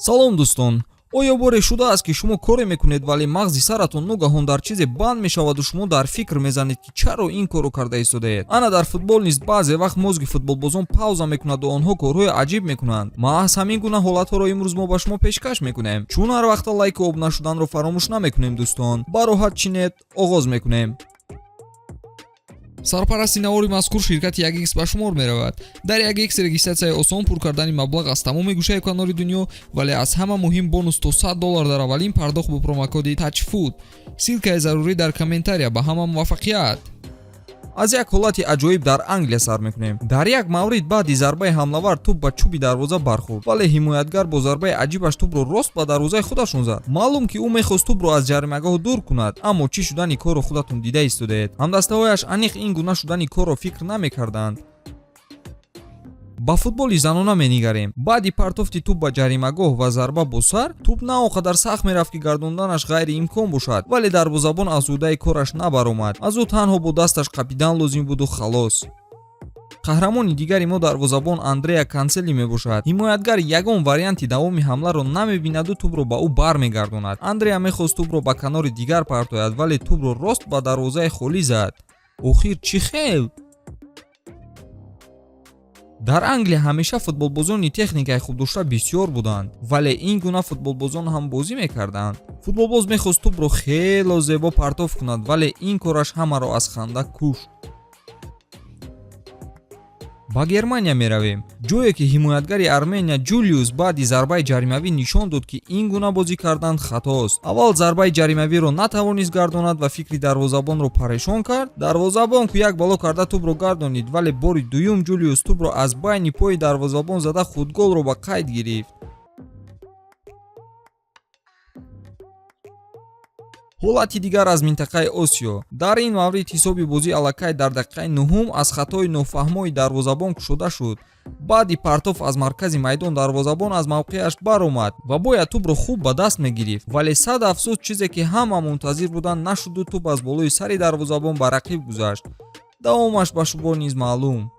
Салом, дӯстон! Оё боре шудааст, ки шумо коре мекунед, вале мағзи саратон ногаҳон дар чизе банд мешаваду шумо дар фикр мезанед, ки чаро ин корро карда истодаед? Ана дар футбол низ баъзе вақт мозги футболбозон пауза мекунаду онҳо корҳои аҷиб мекунанд. Маҳз ҳамин гуна ҳолатҳоро имрӯз мо ба шумо пешкаш мекунем. Чун ҳар вақта лайку обуна шуданро фаромӯш намекунем, дӯстон, бароҳат чинед, оғоз мекунем. Сарпарасти навори мазкур ширкати 1X ба шумор меравад. Дар 1X регистратсияи осон, пур кардани маблағ аз тамоми гӯшаю канори дунё, вале аз ҳама муҳим бонус то 100 доллар дар аввалин пардохт бо промокоди TAJFOOT. Ссылкаи зарурӣ дар комментария. Ба ҳама муваффақият! Аз як ҳолати аҷоиб дар Англия сар мекунем. Дар як маврид баъди зарбаи ҳамлавар тӯб ба чӯби дарвоза бархӯрд, вале ҳимоятгар бо зарбаи аҷибаш тӯбро рост ба дарвозаи худашон зад. Маълум, ки ӯ мехост тӯбро аз ҷаримагоҳ дур кунад, аммо чӣ шудани корро худатон дида истодаед. Ҳамдастаҳояш аниқ ин гуна шудани корро фикр намекарданд. Ба футболи занона менигарем. Баъди партофти тӯб ба ҷаримагоҳ ва зарба бо сар, тӯб на он қадар сахт мерафт, ки гардонданаш ғайриимкон бошад, вале дарвозабон аз ӯҳдаи кораш набаромад. Аз ӯ танҳо бо дасташ қапидан лозим буду халос. Қаҳрамони дигари мо дарвозабон Андреа Кансели мебошад. Ҳимоятгар ягон варианти давоми ҳамларо намебинаду тӯбро ба ӯ бармегардонад. Андреа мехост тӯбро ба канори дигар партояд, вале тӯбро рост ба дарвозаи холӣ зад. Охир чӣ хел? Дар Англия ҳамеша футболбозони техникаи хуб дошта бисёр буданд, вале ин гуна футболбозон ҳам бозӣ мекарданд. Футболбоз мехост тӯбро хело зебо партоф кунад, вале ин кораш ҳамаро аз ханда кушт. Ба Германия меравем, ҷое ки ҳимоятгари Армения Ҷулиус баъди зарбаи ҷаримавӣ нишон дод, ки ин гуна бозӣ кардан хатост. Аввал зарбаи ҷаримавиро натавонист гардонад ва фикри дарвозабонро парешон кард. Дарвозабон ку як бало карда тӯбро гардонид, вале бори дуюм Ҷулиус тӯбро аз байни пои дарвозабон зада худголро ба қайд гирифт. Ҳолати дигар аз минтақаи Осиё. Дар ин маврид ҳисоби бозӣ аллакай дар дақиқаи нуҳум аз хатои нофаҳмои дарвозабон кушода шуд. Баъди партоф аз маркази майдон дарвозабон аз мавқеаш баромад ва бояд тӯбро хуб ба даст мегирифт, вале сад афсӯс, чизе ки ҳама мунтазир буданд, нашуду тӯб аз болои сари дарвозабон ба рақиб гузашт. Давомаш ба шумо низ маълум.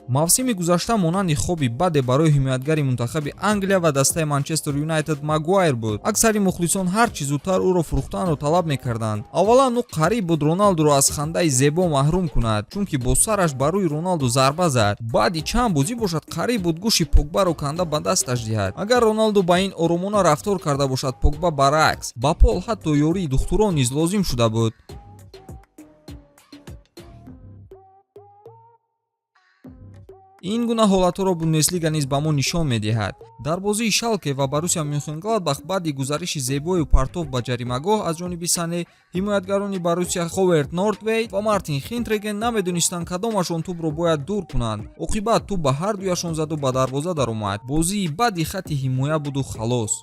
Мавсими гузашта монанди хоби баде барои ҳимоятгари мунтахаби Англия ва дастаи Манчестер Юнайтед Магуайр буд. Аксари мухлисон ҳар чӣ зудтар ӯро фурӯхтанро талаб мекарданд. Аввалан, ӯ қариб буд Роналдуро аз хандаи зебо маҳрум кунад, чунки бо сараш ба рӯи Роналду зарба зад. Баъди чанд бозӣ бошад, қариб буд гӯши Погбаро канда ба дасташ диҳад. Агар Роналду ба ин оромона рафтор карда бошад, Погба баръакс. Ба Пол ҳатто ёрии духтурон низ лозим шуда буд. Ин гуна ҳолатҳоро Бундеслига низ ба мо нишон медиҳад. Дар бозии Шалке ва Борусия Мюнхенгладбах баъди гузариши зебою партоф ба ҷаримагоҳ аз ҷониби Сане, ҳимоятгарони Борусия Ховерд Нортвейт ва Мартин Хинтреген намедонистанд, кадомашон тӯбро бояд дур кунанд. Оқибат тӯб ба ҳардуяшон заду ба дарвоза даромад. Бозии баъди хатти ҳимоя буду халос.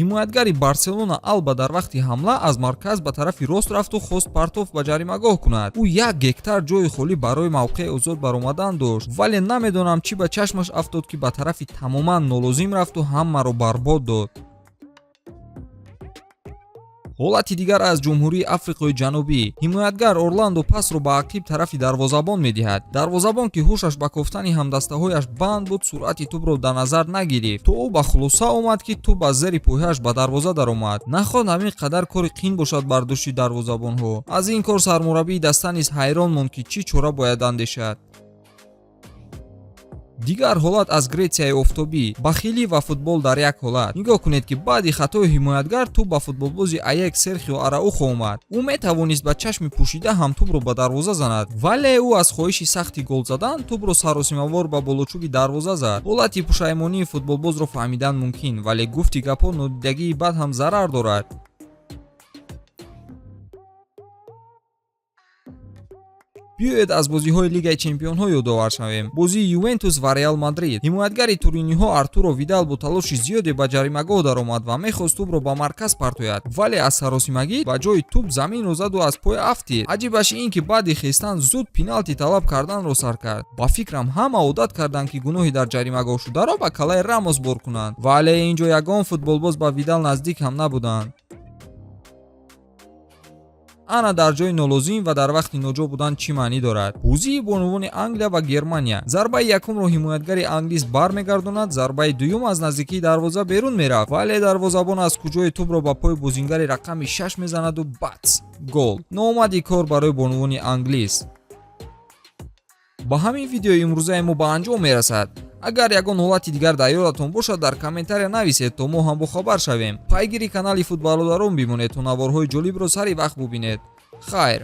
Ҳимоятгари Барселона Алба дар вақти ҳамла аз марказ ба тарафи рост рафту хост партоф ба ҷаримагоҳ кунад. Ӯ як гектар ҷои холӣ барои мавқеи озод баромадан дошт, вале намедонам, чӣ ба чашмаш афтод, ки ба тарафи тамоман нолозим рафту ҳамаро барбод дод. Ҳолати дигар аз Ҷумҳурии Африқои Ҷанубӣ. Ҳимоятгар Орландо пасро ба ақиб тарафи дарвозабон медиҳад. Дарвозабон, ки ҳушаш ба кофтани ҳамдастаҳояш банд буд, суръати тӯбро дар назар нагирифт, то ӯ ба хулоса омад, ки тӯб аз зери пойҳояш ба дарвоза даромад. Нахоҳ ҳамин қадар кори қин бошад бар дӯши дарвозабонҳо. Аз ин кор сармураббии даста низ ҳайрон монд, ки чӣ чора бояд андешад. Дигар ҳолат аз Гретсияи офтобӣ. Бахилӣ ва футбол дар як ҳолат. Нигоҳ кунед, ки баъди хатои ҳимоятгар тӯб ба футболбози АЕК Серхио Араухо омад. Ӯ метавонист ба чашми пӯшида ҳам тӯбро ба дарвоза занад, вале ӯ аз хоҳиши сахти гол задан тӯбро саросимавор ба болочӯби дарвоза зад. Ҳолати пушаймонии футболбозро фаҳмидан мумкин, вале гуфти гапҳо, нодидагии бад ҳам зарар дорад. Биёед, аз бозиҳои Лигаи чемпионҳо ёдовар шавем. Бозии Ювентус ва Реал Мадрид. Ҳимоятгари туриниҳо Артуро Видал бо талоши зиёде ба ҷаримагоҳ даромад ва мехост тӯбро ба марказ партояд, вале аз саросимагӣ ба ҷои тӯб заминро заду аз пой афтид. Аҷибаш ин, ки баъди хестан зуд пеналти талаб карданро сар кард. Ба фикрам, ҳама одат карданд, ки гуноҳи дар ҷаримагоҳ шударо ба калаи Рамос бор кунанд, вале ин ҷо ягон футболбоз ба Видал наздик ҳам набуданд. Ана дар ҷои нолозим ва дар вақти ноҷо будан чӣ маънӣ дорад. Бозии бонувони Англия ва Германия. Зарбаи якумро ҳимоятгари англис бармегардонад, зарбаи дуюм аз наздикии дарвоза берун мерафт, вале дарвозабон аз куҷои тӯбро ба пои бозингари рақами 6 мезанаду бац, гол. Ноомади кор барои бонувони англис. Ба ҳамин видеои имрӯзаи мо ба анҷом мерасад. Агар ягон ҳолати дигар дар ёдатон бошад, дар комментария нависед, то мо ҳам бохабар шавем. Пайгири канали Футболодарон бимонед, то наворҳои ҷолибро сари вақт бубинед. Хайр.